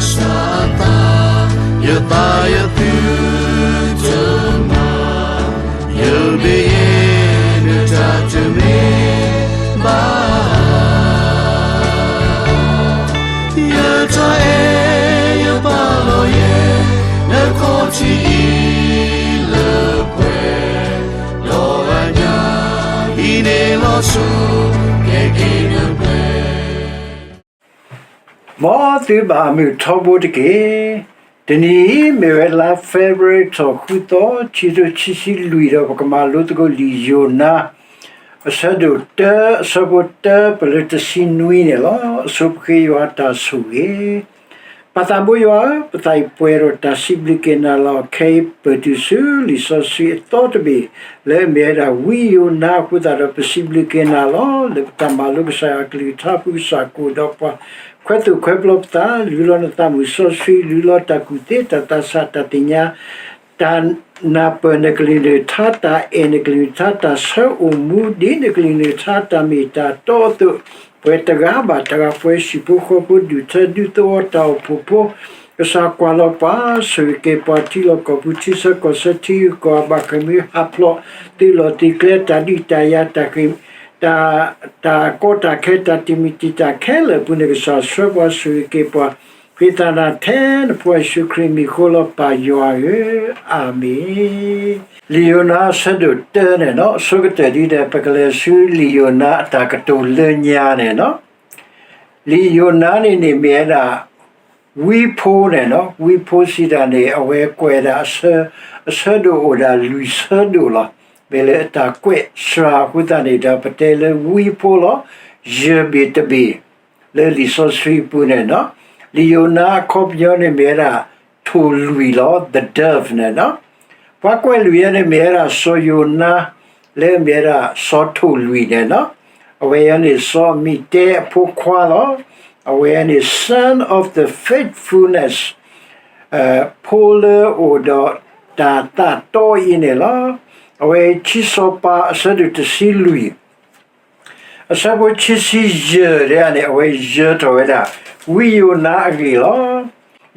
စၢ်အသး, ယသးယသုတမၤ, ယမ့ၢ်ယဲဒၣ်တၢ်တမ့ၢ်ဘၣ်. ယတၢ်အဲၣ်ယပာ်လီၤယဲ, နခီၣ်ထံးအံၤလၢပှဲၤ, ဒီးအညၣ်အံၤန့ၣ်လီၤစိၤ, ကဲက့ၤနပှဲၤ မ်သုဘၣ်မုာ်ထီဘိတက့ၢ်. တနံၤအံၤမ့ၢ်ဝဲလါ February ထီၣ်ဃုသီ, ခံကထိခံဆံလွံၢ်, ဒီးပကမၤလိသကိးလံာ်ယိၤနါ အဆၢဒိၣ်တၢ, အဆၢဖိတၢ ပလၢတဆံနွံန့ၣ်လီၤ. အဆိပဃ့ယွၤအတၢ်ဆိၣ်ဂ့ၤ. ပၢ်သးဘိယွၤဧၢ, ပသးအံၤပှဲၤဒီးတၢ်စံးဘျုးက့ၤနၤလီၤ. ခဲအံၤပတုာ်ဆူလံာ်စီဆှံအသီတဘ့ၣ် လၢအမ့ၢ်ဝဲဒၣ်ဝံယိၤနါအဃိသတးဒီး ပစံးဘျုးက့ၤနၤလီၤ. လၢပတၢ်မၤလိကစၢ်ယွၤအကလုၢ်ကထါအပူၤ ကစၢ်ကအိၣ်ဒီးပှၤ, ခွဲးသိၣ်ခွဲးပျီပသး, လုၢ်လီၤနသးမုၣ်စီဆှံ, လုၢ်လီၤတၢ်ကူၣ်သ့, တၢ်သးစၢ်, တၢ်သ့ၣ်ညါ, တၢ်နၢ်ပၢၢ်နကလုၢ်နကထါ, တၢ်အဲၣ်နကလုၢ်နကထါ, တၢ်ဆၢအိၣ်မူဒ်နကလုၢ်နကထါ, တၢ်မ့ၢ်တၢ်တီအသိး, ပှဲၤတဂၤဘၣ်တဂၤ, ပှဲၤဟံၣ်ဖိဃီဖိ, ဒူၣ်ထၢဒူသဝီ, တၢ်အိၣ်ဖှိၣ်ဖိ, ကစၢ်ကွၢ်လီၤပှၤ, ဆိၣ်ဂ့ၤက့ၤပှၤ, ထံလီၢ်ကီၢ်ပူၤ, ထံဆၢကီၢ်ဆၢ, ထံဂုၤကီၢ်ဂၤ, ဘၣ်ဃ့ၢ်မှံဟးဖျိး, သုးလီၢ်သုးကျဲ, တၢ်ဒုးတၢ်ယၤ, တၢ်ဃ့ၢ် တၢ်, တၢ်ကီတၢ်ခဲ, တၢ်တံာ်မံၤတံာ်တာ်ခဲလၢာ်အပူၤန့ၣ် ကစၢ်ဆှၢပှၤ, ဆိၣ်ဂ့ၤက့ၤပှၤ, ဃ့သးနၤထဲနဖိယ့ၣ်ၡူးခရံာ်အမံၤအဃိလီၤ ပၢ်ယွၤဧၢ, အၤမ့ၣ်. လံာ်ယိၤနါအဆၢဒိၣ်တၢန့ၣ်လီၤ. အဆိကတၢၢ်ဒ်ဒီး ပကလဲၤဆူလံာ်ယိၤနါအတၢ်ကတိၤလၢညါန့ၣ်လီၤ. လံာ်ယိၤနါန့ၣ်န့ၣ်မ့ၢ်ဝဲဒၣ် ဝံဖိန့ၣ်လီၤ. ဝံဖိစံးတၢ်န့ၣ် အဝဲကွဲးဒၣ်အဆၢ, အဆၢဒိၣ်အိၣ်ဒၣ်လွံၢ်ဆၢဒိၣ်လီၤ. မ့ၢ်လၢအတၢ်ကွဲးစှၤအဃိသတးန့ၣ်ဒီး ပတဲလၢဝံဖိလီၤ. ယဲၢ်ဘ့ၣ်တဘ့ၣ် လၢလံာ်စီဆှံအပူၤန့ၣ်လီၤ. လံာ်ယိၤနါအခီပညီန့ၣ်မ့ၢ်ဝဲဒၣ် ထိၣ်လွံၢ်လီၤ, the dove န့ၣ်လီၤ. ပှၤကွဲးလွံၢ်အံၤန့ၣ်မ့ၢ်ဝဲဒၣ်စီၤယိၤနါ လၢအမ့ၢ်ဝဲဒၣ်စီၤထိၣ်လွံၢ်န့ၣ်လီၤ. အဝဲအံၤန့ၣ် စီၤအမံးတ့အဖိခွါလီၤ. အဝဲအံၤန့ၣ် son of the faithfulness ဖိလၢအိၣ်ဒီးတၢ်သးတီအံၤန့ၣ်လီၤ. အဝဲအံၤခံစီၤပၤအဆၢဒိၣ်တဆံလွံၢ် အဆၢဖိခံဆံယဲၢ်ဒၣ်န့ၣ် အဝဲယၢၤထီၣ်ဝဲဒၣ် ဝံယိၤနါအဂ့ၢ်လီၤ.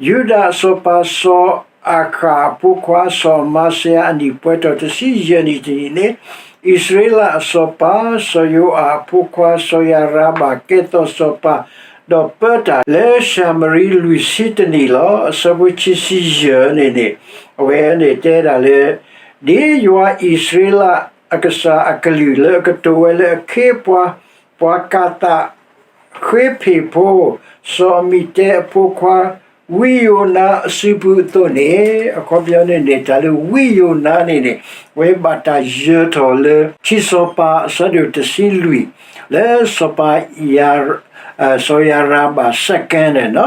ယူဒၤအစီၤပၤစီၤအၤဃၣ်အဖိခွါ စီၤအမါစယၤအနံၣ်ပှဲၤထီၣ်တဆံယဲၢ်နံၣ်တနံၣ်န့ၣ်, အံၣ်စရ့လးအစီၤပၤ စီၤယိၤအးအဖိခွါ စီၤယၤရၤဘၣ် ကဲသိးစီၤပၤ, ဒီးပၢတၢ်လၢၡၤမရံလွံၢ်ဆံတနံၣ်လီၤ. အဆၢဖိခံဆံယဲၢ်န့ၣ်န့ၣ် အဝဲန့ၣ်တဲဒၣ်လၢ ဒ်ယွၤအံၣ်စရ့လးအကစၢ်အကလုၢ်လၢအကတိၤဝဲလၢအခ့အပှၤ ပှၤကၤသး ဃ့ဖ့းဖိ စီၤအမံးတ့အဖိခွါ ဝံယိၤနါအစုပူၤအသိးန့ၣ်, အခီပညီန့ၣ်န့ၣ် တၢ်လၢဝံယိၤနါန့ၣ်န့ၣ် အဝဲဘၣ်တၢ်ယၢၤထီၣ်လၢ ခံစီၤပၤအဆၢဒိၣ်တဆံလွံၢ် လၢစီၤပၤ စီၤယၤရၤဘၣ် second န့ၣ်လီၤ.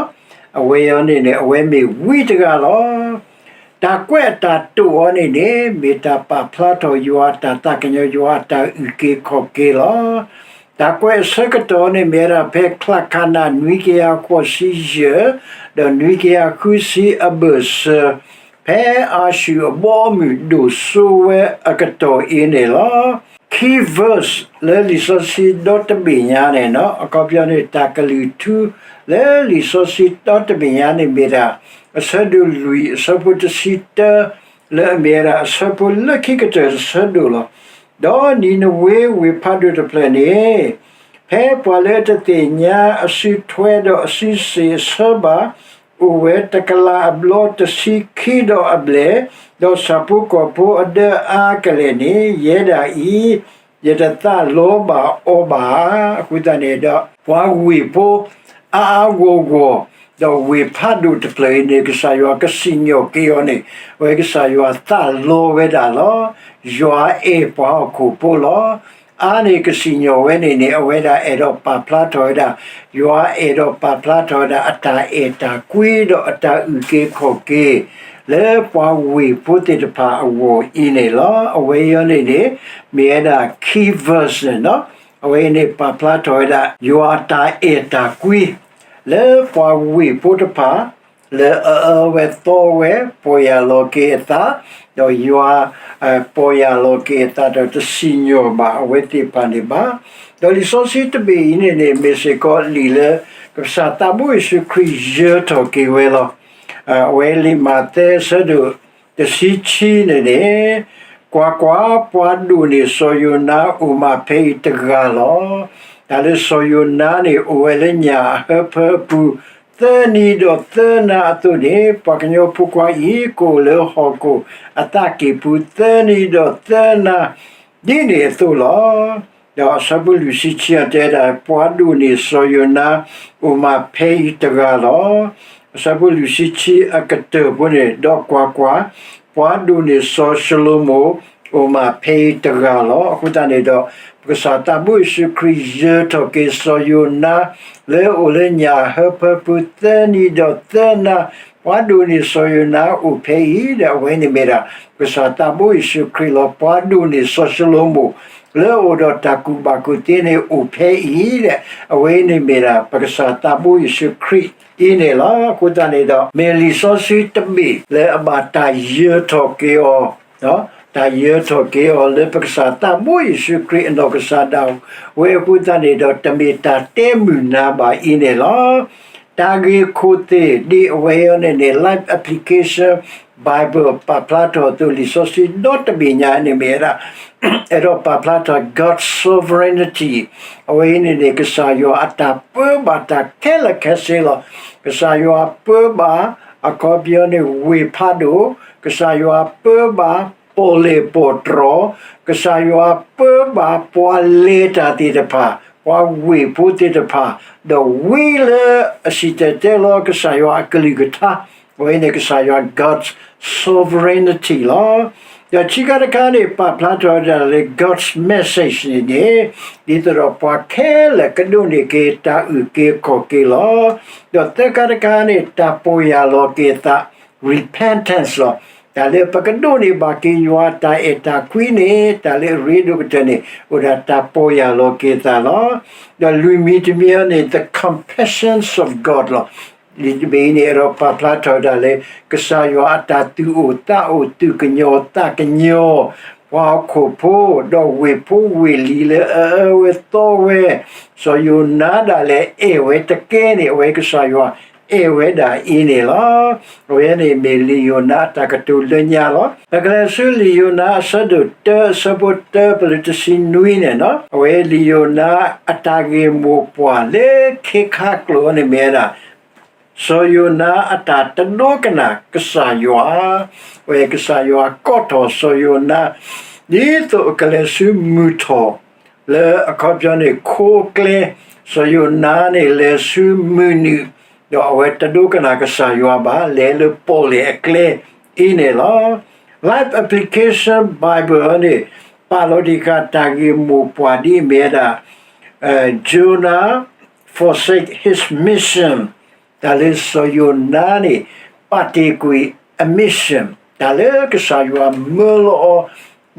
အဝဲအံၤန့ၣ်န့ၣ် အဝဲမ့ၢ်ဝံတဂၤလီၤ. တၢ်ကွဲးအတၢ်တိာ်အီၤန့ၣ်န့ၣ် မ့ၢ်တၢ်ပာ်ဖျါထီၣ်ယွၤအတၢ်သးကညီၤ ယွၤအတၢ်အုၣ်က့ၤခီၣ်က့ၤလီၤ. တၢ်ကွဲးအဆၢကတီၢ်န့ၣ်မ့ၢ်ဝဲဒၣ် ဖဲချါခနၣ်နွံကယၤဃိးဆံယဲၢ် ဒီးနွံကယၤဃုဆံအဘၢၣ်စၢၤ, ဖဲအၤၡူၣ်အဘီအမုၢ်ဒိၣ်စိဝဲအကတီၢ်အံၤန့ၣ်လီၤ. Key verse လၢလံာ်စီဆှံဒီတဘ့ၣ်ညါန့ၣ်လီၤ. အခီပညီန့ၣ် တၢ်ကလုၢ်ထူလၢလံာ်စီဆှံဒီတဘ့ၣ်ညါန့ၣ်မ့ၢ်ဒၣ် အဆၢဒိၣ်လွံၢ် အဆၢဖိတဆံတၢ လၢအမ့ၢ်ဝဲဒၣ်အဆၢဖိလၢခံကတၢၢ်တဆၢဒိၣ်လီၤ. ဒီးနံၤနဝ့ဝ့ၢ်ဖးဒိၣ်တဖျၢၣ်န့ၣ် ဖဲပှၤလၢအတသ့ၣ်ညါအစုထွဲဒီးအစုစ့ၣ်အဆၢဘၣ် အိၣ်ဝဲတကလးအဘျီတဆံခံဒီးအဘျဲၣ်, ဒီးဆၣ်ဖိကီၢ်ဖိအဒၢအါကလဲာ်န့ၣ် ယဲဒၣ်အံၤ ယတသးလီဘၣ်အီၤဘၣ်. အဃိသတးန့ၣ်ဒီး ပှၤဝ့ၢ်ဖိအါအါဂီၢ်ဂီၢ် ဒီးဝ့ၢ်ဖးဒိၣ်တဖျၢၣ်အံၤန့ၣ် ကစၢ်ယွၤကစံၣ်ညီၣ်က့ၤအီၤန့ၣ် အဝဲကစၢ်ယွၤသးလီဝဲဒၣ်လီၤ. ယွၤအဲၣ်ပှၤဟီၣ်ခိၣ်ဖိလီၤ. အါန့ၢ်ကစံၣ်ညီၣ်ဝဲန့ၣ်န့ၣ် အဝဲဒၣ်အဲၣ်ဒိးပာ်ဖျါထီၣ်ဝဲဒၣ်, ယွၤအဲၣ်ဒိးပာ်ဖျါထီၣ်ဝဲဒၣ်အတၢ်အဲၣ်တၢ်ကွံဒီးအတၢ်အုၣ်က့ၤခီၣ်က့ၤ လၢပှၤဝ့ၢ်ဖိသ့ၣ်တဖၣ်အဂီၢ်အံၤန့ၣ်လီၤ. အဝဲအံၤန့ၣ်န့ၣ် မ့ၢ်ဝဲဒၣ် key verse န့ၣ်လီၤ. အဝဲအံၤန့ၣ်ပာ်ဖျါထီၣ်ဝဲဒၣ် ယွၤအတၢ်အဲၣ်တၢ်ကွံ လၢပှၤဝ့ၢ်ဖိတဖၣ် လၢအအၢဝဲသီဝဲ ပီၢ်ယၢ်လီၤက့ၤအသး, ဒီးယွၤ ပီၢ်ယၢ်လီၤက့ၤအသးဒီးတစံၣ်ညီၣ်ဘၣ်အဝဲသ့ၣ်တဖၣ်န့ၣ်ဘၣ်. ဒီးလံာ်စီဆှံတဘ့ၣ်အံၤန့ၣ်န့ၣ် မ့ၢ်စ့ၢ်ကီးလံာ်လၢ ကစၢ်သးဘိယ့ၣ်ၡူးခရံာ်ယၢၤထီၣ်က့ၤဝဲလီၤ. အဝဲလံာ်မးသဲအဆၢဒိၣ်တဆံခံန့ၣ်န့ၣ် ကွၢ်ကွၢ်, ပှၤဒိၣ်န့ၢ်စီၤယိၤနါအိၣ်မးဖဲအံၤတဂၤလီၤ. တၢ်လၢစီၤယိၤနါန့ၣ် အိၣ်ဝဲလၢညၣ်အဟၢဖၢအပူၤ သၢနံၤဒီးသၢနၤအသိးန့ၣ် ပှၤကညီဖိခွါအံၤ ကအိၣ်လၢဟီၣ်ခိၣ်အသးကံၢ်ပူၤ သၢနံၤဒီးသၢနၤ ဒ်န့ၣ်အသိးလီၤ. ဒီးအဆၢဖိလွံၢ်ဆံခံတဲဒၣ် ပှၤဒိၣ်န့ၢ်စီၤယိၤနါ အိၣ်မးဖဲအံၤတဂၤလီၤ. အဆၢဖိလွံၢ်ဆံခံအကတၢၢ်ဖိန့ၣ်, ဒီးကွၢ်ကွၢ်, ပှၤဒိၣ်န့ၢ်စီၤၡလိၤမိၣ် အိၣ်မးဖဲအံၤတဂၤလီၤ. အဃိသတးန့ၣ်ဒီး ပကစၢ်သးဘိယ့ၣ်ၡူးခရံာ်ယၢၤထီၣ်က့ၤစီၤယိၤနါ လၢအအိၣ်လၢညၣ်အဟၢဖၢပူၤ သၢနံၤဒီးသၢနၤ, ပှၤဒိၣ်န့ၢ်စီၤယိၤနါအိၣ်ဖဲအံၤဒီး အဝဲန့ၣ်မ့ၢ်ဒၣ် ပကစၢ်သးဘိယ့ၣ်ၡူးခရံာ်လီၤ. ပှၤဒိၣ်န့ၢ်စီၤၡလိၤမိၣ် လၢအအိၣ်ဒီးတၢ်ကူၣ်ဘၣ်ကူၣ်သ့န့ၣ် အိၣ်ဖဲအံၤဒီး အဝဲန့ၣ်မ့ၢ်ဒၣ် ပကစၢ်သးဘိယ့ၣ်ၡူးခရံာ်အံၤန့ၣ်လီၤ. အဃိသတးန့ၣ်ဒီး မ့ၢ်လံာ်စီဆှံတဘ့ၣ်လၢအဘၣ်တၢ်ယၢၤထီၣ်က့ၤအီၤ တၢ်ယၢၤထီၣ်က့ၤအီၤလၢပကစၢ်သးဘိယ့ၣ်ၡူးခရံာ်အနီၢ်ကစၢ်ဒၣ်ဝဲအဃိသတးန့ၣ်ဒီး တမ့ၢ်တၢ်တဲမုာ်နၤဘၣ်အံၤန့ၣ်လီၤ. တၢ်ဂ့ၢ်ခိၣ်သ့ၣ် ဒ်အဝဲအံၤန့ၣ်န့ၣ် Life Application Bible ပာ်ဖျါထီၣ်အသိး လံာ်စီဆှံဒီတဘ့ၣ်ညါန့ၣ်မ့ၢ်ဝဲဒၣ် အဲၣ်ဒိးပာ်ဖျါထီၣ် God's sovereignty အဝဲအံၤန့ၣ်န့ၣ် ကစၢ်ယွၤအတၢ်ပၢဘၣ်တၢ်ခဲလၢာ်ခဲဆ့လီၤ. ကစၢ်ယွၤပၢဘၣ် အခီပညီန့ၣ် ဝ့ၢ်ဖးဒိၣ်, ကစၢ်ယွၤပၢဘၣ် ပီၣ်လဲၣ်ပီၣ်တြီၤ, ကစၢ်ယွၤပၢဘၣ်ပှၤလဲၤတၢ်သ့ၣ်တဖၣ်, ပှၤဝ့ၢ်ဖိသ့ၣ်တဖၣ်, ဒီးဝံလၢအစံၣ်တဲၤတဲလီၤ ကစၢ်ယွၤအကလုၢ်ကထါ, အဝဲန့ၣ်ကစၢ်ယွၤ God's sovereignty လီၤ. ဒီးခံခါတခါန့ၣ် ပာ်ဖျါထီၣ်ဝဲဒၣ်လၢ God's message န့ၣ်န့ၣ် ဒ်သိးဒီးပှၤခဲလၢာ်ကဒိးန့ၢ်က့ၤတၢ်အုၣ်က့ၤခီၣ်က့ၤလီၤ. ဒီးသၢခါတခါန့ၣ် တၢ်ပီၢ်ယၢ်လီၤက့ၤအသး repentance လီၤ. တၢ်လၢပကဒိးန့ၢ်ဘၣ်က့ၤယွၤတၢ်အဲၣ်တၢ်ကွံန့ၣ် တၢ်လၢအရ့ဒိၣ်ကတၢၢ်န့ၣ် အိၣ်ဒၣ်တၢ်ပီၢ်ယၢ်လီၤက့ၤအသးလီၤ. ဒီးလွံၢ်မံၤတမံၤန့ၣ် the compassions of God လီၤ. လံာ်တဘ့ၣ်အံၤန့ၣ် အဲၣ်ဒိးပာ်ဖျါထီၣ်ဝဲဒၣ်လၢ ကစၢ်ယွၤအတၢ်သူၣ်အိၣ်သးအိၣ် သူၣ်ကညီၤသးကညီၤ ပှၤဟီၣ်ခိၣ်ဖိ ဒီးဝ့ၢ်ဖိဝ့ၢ်လံၤလၢအအၢဝဲသီဝဲ စီၤယိၤနါဒၣ်လဲာ်အဲၣ်ဝဲတကဲန့ၣ် အဝဲကစၢ်ယွၤအဲၣ်ဝဲဒၣ်အံၤန့ၣ်လီၤ. အဝဲန့ၣ်မ့ၢ်လံာ်ယိၤနါအတၢ်ကတိၤလၢညါလီၤ. ပကလဲၤဆူလံာ်ယိၤနါအဆၢဒိၣ်တၢ အဆၢဖိတၢ ပလၢတဆံနွံန့ၣ်လီၤ. အဝဲလံာ်ယိၤနါအတၢ်ဂ့ၢ်မိၢ်ပှၢ်လၢခ့ခါကျိာ်န့ၣ်မ့ၢ်ဝဲဒၣ် စီၤယိၤနါအတၢ်တဒိကနၣ်ကစၢ်ယွၤ, အဝဲကစၢ်ယွၤကိးထီၣ်စီၤယိၤနါ ဒ်သိးအကလဲၤဆူမုၢ်ထီၣ် လၢအခီပညီန့ၣ် ခိအကျဲ, စီၤယိၤနါန့ၣ် လဲၤဆူမုၢ်နုာ်, ဒီးအဝဲတဒိကနၣ်ကစၢ်ယွၤဘၣ်, လဲၤလၢပီၣ်လဲၣ်အကျဲအံၤန့ၣ်လီၤ. Life Application Bible န့ၣ် ပာ်လီၤတံၢ်ဃာ်တၢ်ဂ့ၢ်မိၢ်ပှၢ်ဒ်အမ့ၢ်ဝဲဒၣ် Jonah forsake his mission တၢ်လၢစီၤယိၤနါန့ၣ် ပာ်တ့ၢ်ကွံာ်အ mission တၢ်လၢကစၢ်ယွၤမၢလီၤ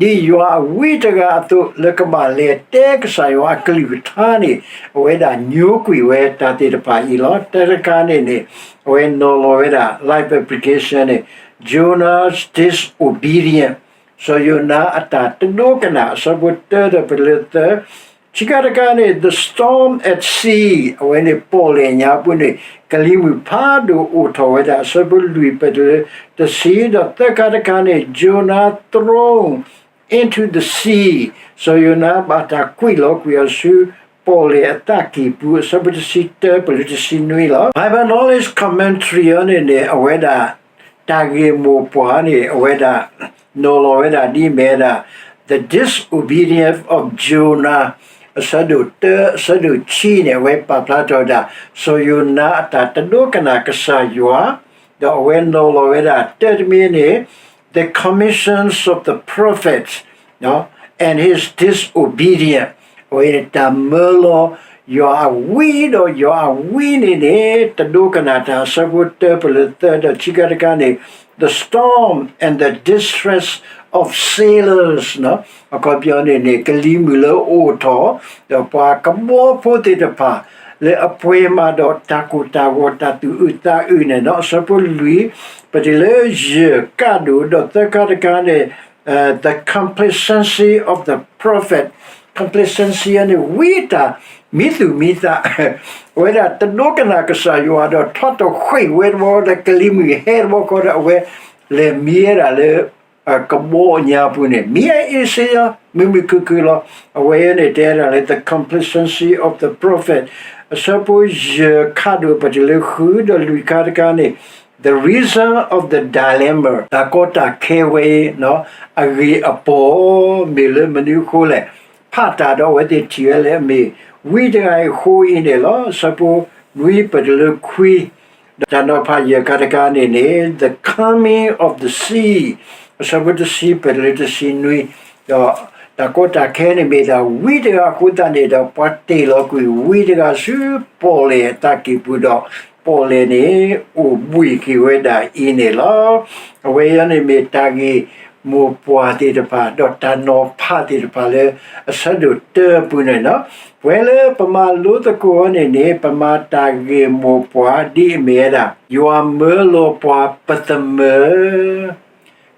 အီၤ ဒ်ယွၤအဝံတဂၤအသိး လၢကဘၣ်လဲၤတဲကစၢ်ယွၤအကလုၢ်ကထါန့ၣ် အဝဲဒၣ်ညိကွံာ်ဝဲတၢ်သ့ၣ်တဖၣ်အံၤလီၤ. တၢတခါန့ၣ်န့ၣ် အဝဲနီၤလီၤဝဲဒၣ် life application န့ၣ် Jonah's disobedience စီၤယိၤနါအတၢ်တဒိကနၣ် အဆၢဖိတၢဒီးပလၢသၢ ခံခါတခါန့ၣ် the storm at sea အဝဲန့ၣ်ပီၣ်လဲၣ်ညါပူၤန့ၣ် ကလံၤမုၢ်ဖးဒိၣ်အိၣ်ထီၣ်ဝဲဒၣ် အဆၢဖိလွံၢ်ပလၢတဆံ ဒီးသၢခါတခါန့ၣ် Jonah thrown into the sea စီၤယိၤနါဘၣ်တၢ်ကွံာ်လီၤကွံာ်အီၤဆူ ပီၣ်လဲၣ်အသးကံၢ်ပူၤ အဆၢဖိတဆံတၢပလၢတဆံနွံလီၤ. Bible Knowledge Commentary အံၤန့ၣ်န့ၣ် အဝဲဒၣ် တၢ်ဂ့ၢ်မိၢ်ပှၢ်န့ၣ် အဝဲဒၣ် နီၤလီၤဝဲဒၣ်ဒ်အမ့ၢ်ဝဲဒၣ် the disobedience of Jonah အဆၢဒိၣ်တၢ အဆၢဒိၣ်ခံန့ၣ် အဝဲပာ်ဖျါထီၣ်ဝဲဒၣ် စီၤယိၤနါအတၢ်တဒိကနၣ်ကစၢ်ယွၤ ဒီးအဝဲနီၤလီၤဝဲဒၣ် တၢတမံၤန့ၣ် the commissions of the prophet and his disobedience အဝဲန့ၣ်တၢ်မၢလီၤ ယွၤအဝံဒီးယွၤအဝံန့ၣ်န့ၣ် တဒိကနၣ်တၢ် အဆၢဖိတၢပလၢသၢ ဒီးခံခါတခါန့ၣ် the storm and the distress of sailors အခီပညီန့ၣ်န့ၣ် ကလံၤမုၢ်လၢအအိၣ်ထီၣ် ဒီးပှၤကဘီဖိသ့ၣ်တဖၣ် လၢအပှဲၤမးဒီးတၢ်ကိၢ်တၢ်ဂီၤ တၢ်သူၣ်အုးသးအုးန့ၣ်လီၤ. အဆၢဖိလွံၢ်, ပတုၤလၢယဲၢ်ကးဒိၣ် ဒီးသၢခါတခါန့ၣ်, the complacency of the prophet, complacency န့ၣ် ဝံတၢ်မံသူၣ်မံသး, အဝဲဒၣ်တဒိကနၣ်ကစၢ်ယွၤဒီး ထီတဃ့ၢ်ဝဲတဘျီဒီး ကလံၤမုၢ်ဟဲတဘျီဃီဒီး အဝဲလဲၤမံဝဲဒၣ်လၢ ကဘီအညါပူၤန့ၣ် မံအ့စ့လီၤ, မုာ်မုာ်ခုၣ်ခုၣ်လီၤ. အဝဲအံၤန့ၣ် တဲဒၣ်လၢ the complacency of the prophet, အဆၢဖိယဲၢ်ကးဒိၣ် ပတုၤလၢဃု ဒီးလွံၢ်ခါတခါန့ၣ်, the reason of the dilemma, တၢ်ကီတၢ်ခဲဝဲအံၤ အဂ့ၢ်အပီၢ် မ့ၢ်လၢမနုၤအဃိလဲၣ်. ဖးတၢ်ဒီးအဝဲသ့ၣ်ထံၣ်ဝဲလၢအမ့ၢ်ဝံတဂၤအံၤအဃိအံၤန့ၣ်လီၤ. အဆၢဖိနွံ ပတုၤလၢခွံ, ဒီးတၢ်နီၤဖးယဲၢ်ခါတခါန့ၣ်န့ၣ် the coming of the sea, အဆၢဖိတဆံ ပတုၤလၢတဆံနွံ, ဒီးတၢ်ကီတၢ်ခဲန့ၣ်မ့ၢ်ဒၣ်ဝံတဂၤအဃိသတးန့ၣ်ဒီး ပှၤတ့ၢ်လီၤကွံာ်ဝံတဂၤဆူပီၣ်လဲၣ်အတၢ်ကံၢ်ပူၤဒီး ပီၣ်လဲၣ်န့ၣ် အိၣ်ဘှံးက့ၤဝဲဒၣ်အံၤန့ၣ်လီၤ. အဝဲအံၤန့ၣ်မ့ၢ်တၢ်ဂ့ၢ်မိၢ်ပှၢ်သ့ၣ်တဖၣ် ဒီးတၢ်နီၤဖးသ့ၣ်တဖၣ်လၢအဆၢဒိၣ်တၢအပူၤန့ၣ်လီၤ. ပဝဲလၢပမၤလိသကိးအီၤန့ၣ်န့ၣ် ပမၤတၢ်ဂ့ၢ်မိၢ်ပှၢ်ဒ်အမ့ၢ်ဝဲဒၣ် ယွၤမၢလီၤပှၤပသမၢ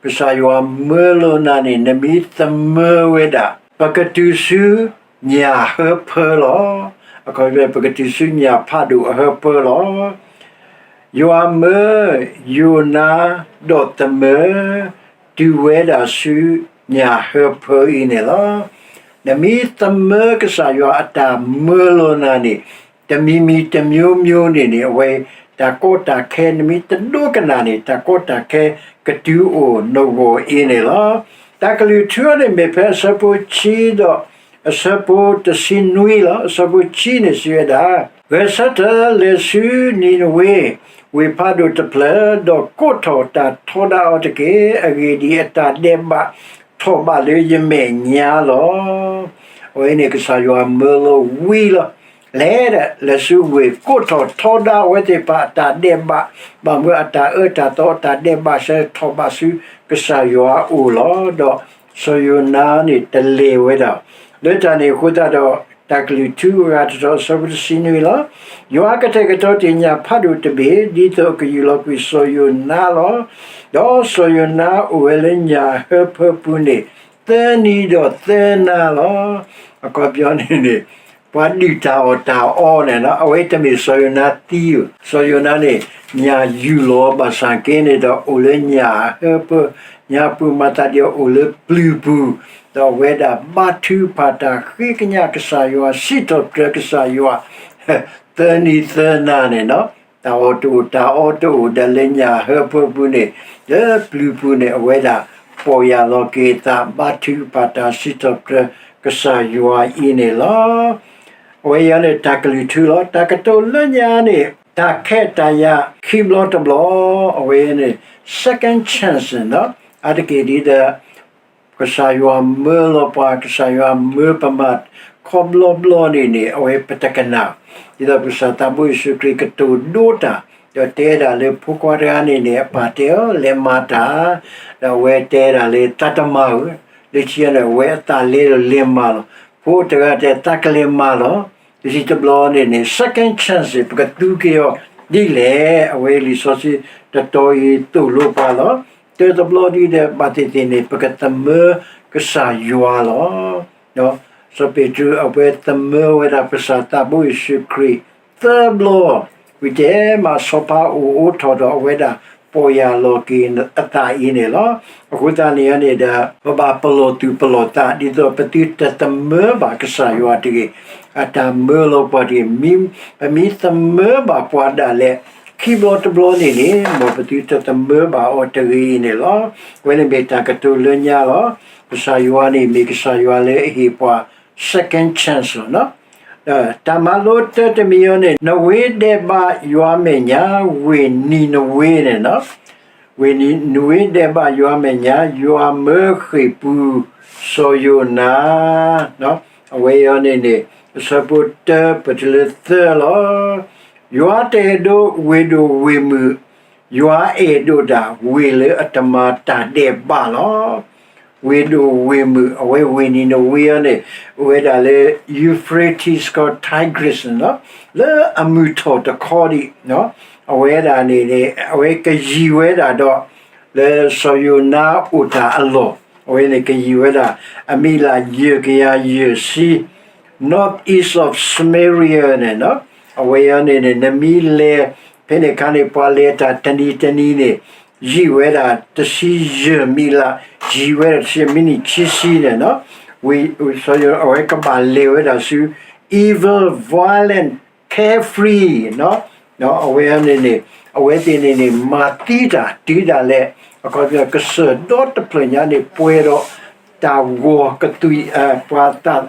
ကစၢ်ယွၤမၢလီၤနၤန့ၣ် နမ့ၢ်သမၢဝဲဒၣ် ပကတုၤဆူညၣ်ဟၢဖၢလီၤ. အခီပညီ ပကတုၤဆူညၣ်ဖးဒိၣ်အဟၢဖၢလီၤ. ယွၤမၢယိၤနါဒီးသမၢ တုၤဝဲဒၣ်ဆူညၣ်ဟၢဖၢအံၤန့ၣ်လီၤ. နမ့ၢ်သမၢကစၢ်ယွၤအတၢ်မၢလီၤနၤန့ၣ် တမံၤမံၤတမျိုးမျိုးန့ၣ်န့ၣ် အဝဲတၢ်ကီတၢ်ခဲ နမ့ၢ်တဒိကနၣ်န့ၣ် တၢ်ကီတၢ်ခဲကတုၤအိၣ်နဂီၢ်အံၤန့ၣ်လီၤ. တၢ်ကလုၢ်ထူန့ၣ်မ့ၢ်ဖဲအဆၢဖိခံဒီးအဆၢဖိတဆံနွံလီၤ. အဆၢဖိခံန့ၣ်စံးဝဲဒၣ်, ဂဲၤဆၢထၢၣ်လဲၤဆူနံၤနဝ့ ဝ့ၢ်ဖးဒိၣ်တဖျၢၣ် ဒီးကိးထီၣ်တၢ်ထီဒါအီၤတက့ၢ်. အဂ့ၢ်ဒ်အံၤ အတၢ်ဒဲးဘးထီၣ်ဘးလၢယမဲာ်ညါလီၤ. အဝဲန့ၣ်ကစၢ်ယွၤမၢလီၤဝံလီၤ. လဲၤဒီး လဲၤဆူဝ့ၢ်ကိးထီၣ်ထီဒါအဝဲသ့ၣ်တဖၣ်အတၢ်ဒဲးဘး, ဘၣ်မနုၤအတၢ်အၢတၢ်သီအတၢ်ဒဲးဘးဆၢထီၣ်ဘးဆူကစၢ်ယွၤအအိၣ်လီၤ. ဒီးစီၤယိၤနါန့ၣ်တလဲၤဝဲဒၣ် လၢတၢ်န့ၣ်အဃိသတးဒီး တၢ်ကလုၢ်ထူအဂၤတတီၤအဆၢဖိတဆံနွံလီၤ. ယွၤကတဲာ်ကတီၤတ့ၢ်ညၣ်ဖးဒိၣ်တဘ့ၣ် ဒ်သိးအကယူၢ်လီၤကွံာ်စီၤယိၤနါလီၤ. ဒီးစီၤယိၤနါအိၣ်ဝဲလၢညၣ်ဟၢဖၢပူၤန့ၣ် သၢနံၤဒီးသၢနၤလီၤ. အခီပညီန့ၣ်န့ၣ် ပှၤဒုၣ်တၢ်အီၣ်တၢ်အီန့ၣ်လီၤ. အဝဲတမ့ၢ်စီၤယိၤနါသံဧိၤ, စီၤယိၤနါန့ၣ် ညၣ်ယူၢ်လီၤဘၣ်ဆၣ်က့န့ၣ်ဒီး အိၣ်လၢညၣ်ဟၢဖၢ ညၣ်ပူၤမၤသးဒ်အအိၣ်လၢပျုၤပူၤ, ဒီးအဝဲဒၣ်ဘါထုကဖၣ်တၢ်ဃ့ကညးကစၢ်ယွၤ စံးထီၣ်ပတြၢၤကစၢ်ယွၤ သၢနံၤသၢနၤန့ၣ်လီၤ. တၢ်အီၣ်တအိၣ် တၢ်အီတအိၣ်ဒီးလၢညၣ်ဟၢဖၢပူၤန့ၣ် လၢပျုၤပူၤန့ၣ် အဝဲဒၣ်ပီၢ်ယၢ်လီၤက့ၤအသး ဘါထုကဖၣ်တၢ် စံးထီၣ်ပတြၢၤကစၢ်ယွၤအံၤန့ၣ်လီၤ. အဝဲအံၤန့ၣ် တၢ်ကလုၢ်ထူလီၤ. တၢ်ကတိၤလၢညါန့ၣ် တၢ်ခဲတၢ်ယာ်ခံဘျီတဘျီ, အဝဲန့ၣ် second chance န့ၣ်လီၤ. အါတက့ၢ်ဒ်ဒီး ကစၢ်ယွၤမၢလီၤပှၤ, ကစၢ်ယွၤမၢပမၤခီဘျီဘျီန့ၣ်န့ၣ် အဝဲပတကနၣ်, ဒ်သိးကစၢ်သးဘိယ့ၣ်ၡူးခရံာ်ကတိၤဒိတၢ်, ဒီးတဲဒၣ်လၢဖိခွါတဂၤန့ၣ်န့ၣ် အပၢ်တဲအီၤ လဲၤမၤတၢ်, ဒီးအဝဲတဲဒၣ်လၢသးတမၤဧိၤ, လၢခံန့ၣ် အဝဲအသးလဲဒီးလဲၤမၤလီၤ. ဖိတဂၤတဲ သးကလဲၤမၤလီၤ. တဆံတဘျီန့ၣ်န့ၣ် second chance ပကသူက့ၤအီၤဒ်လဲၣ်. အဝဲလံာ်စီဆှံတတီၤအံၤသိၣ်လိပှၤလီၤ. တၢတဘျီဒ်ဒီး ဘၣ်သ့ၣ်သ့ၣ်န့ၣ် ပကသမၢကစၢ်ယွၤလီၤ. စီၤပ့းတရူးအဝဲသမၢဝဲဒၣ်ကစၢ်သးဘိယ့ၣ်ၡူးခရံာ်သၢဘျီ, ဝံၤတဲမးစီၤပၤအိၣ်အိးထီၣ်ဒီးအဝဲဒၣ်ပီၢ်ယၢ်လီၤက့ၤအသးအံၤန့ၣ်လီၤ. အဃိသတးန့ၣ်န့ၣ်ဒီး ပဘၣ်ပလီၢ်သူၣ်ပလီၢ်သး ဒ်သိးပသုတသမၢဘၣ်ကစၢ်ယွၤတဂ့ၤ, အတၢ်မၢလီၤပှၤတဂ့ၤ, ပမ့ၢ်သမၢဘၣ်ပှၤဒၣ်လဲာ် ခံဘျီတဘျီန့ၣ်န့ၣ် မ်ပသုတသမၢဘၣ်အီၤတဂ့ၤအံၤန့ၣ်လီၤ. အဝဲန့ၣ်မ့ၢ်တၢ်ကတိၤလၢညါလီၤ. ကစၢ်ယွၤန့ၣ်မ့ၢ်ကစၢ်ယွၤလၢအဟ့ၣ်ပှၤ second chance လီၤ. တၢ်မၤလိတၢတမံၤအံၤန့ၣ် နဝ့ဒဲးဘးယွၤမဲာ်ညါ ဝ့ၢ်နံၤနဝ့န့ၣ်လီၤ. ဝ့ၢ်နံၤနဝ့ဒဲးဘးယွၤမဲာ်ညါ ယွၤမၢဃ့ၢ်ပူၤစီၤယိၤနါ, အဝဲအံၤန့ၣ်န့ၣ် အဆၢဖိတၢပတုၤလၢသၢလီၤ. ယွၤတအဲၣ်ဒိးဝ့ၢ်ဒိၣ်ဝ့ၢ်မုၢ်, ယွၤအဲၣ်ဒိးဒၣ်ဝ့ၢ်လၢအတမၤတၢ်ဒဲးဘးလီၤ. ဝ့ၢ်ဒိၣ်ဝ့ၢ်မုၢ် အဝဲဝ့ၢ်နံၤနဝ့အံၤန့ၣ် အိၣ်ဝဲဒၣ်လၢ Euphrates ကီး Tigris န့ၣ်လီၤ. လၢအမုၢ်ထီၣ်တခီဒံး အဝဲဒၣ်န့ၣ်န့ၣ် အဝဲကယံာ်ဝဲဒၣ်ဒီး လၢစီၤယိၤနါအိၣ်တၢ်အလီၢ် အဝဲန့ၣ်ကယံာ်ဝဲဒၣ် အမံးလးယဲၢ်ကယၤယဲၢ်ဆံ north east of Samaria န့ၣ်လီၤ. အဝဲအံၤန့ၣ်န့ၣ် နမ့ၢ်လဲၤ ဖဲန့ၣ်အခါန့ၣ် ပှၤလဲၤတၢ်တနံၤတနံၤန့ၣ် ယံာ်ဝဲဒၣ်တဆံယဲၢ်မံးလး, ယံာ်ဝဲဒၣ်တဆံ မံးနံးခံဆံန့ၣ်လီၤ. ဝံၤ စီၤယိၤနါ အဝဲကဘၣ်လဲၤဝဲဒၣ်ဆူ evil, violent, carefree အဝဲန့ၣ်န့ၣ် အဝဲသ့ၣ်န့ၣ်န့ၣ် မၤသံတၢ်တုၤဒၣ်လဲာ် အခီပညီ ကစၢၢ်ဒီတဖျၢၣ်ညါန့ၣ် ပှဲၤဒီးတၢ်ဂီၤကသွံၣ် ပှၤသး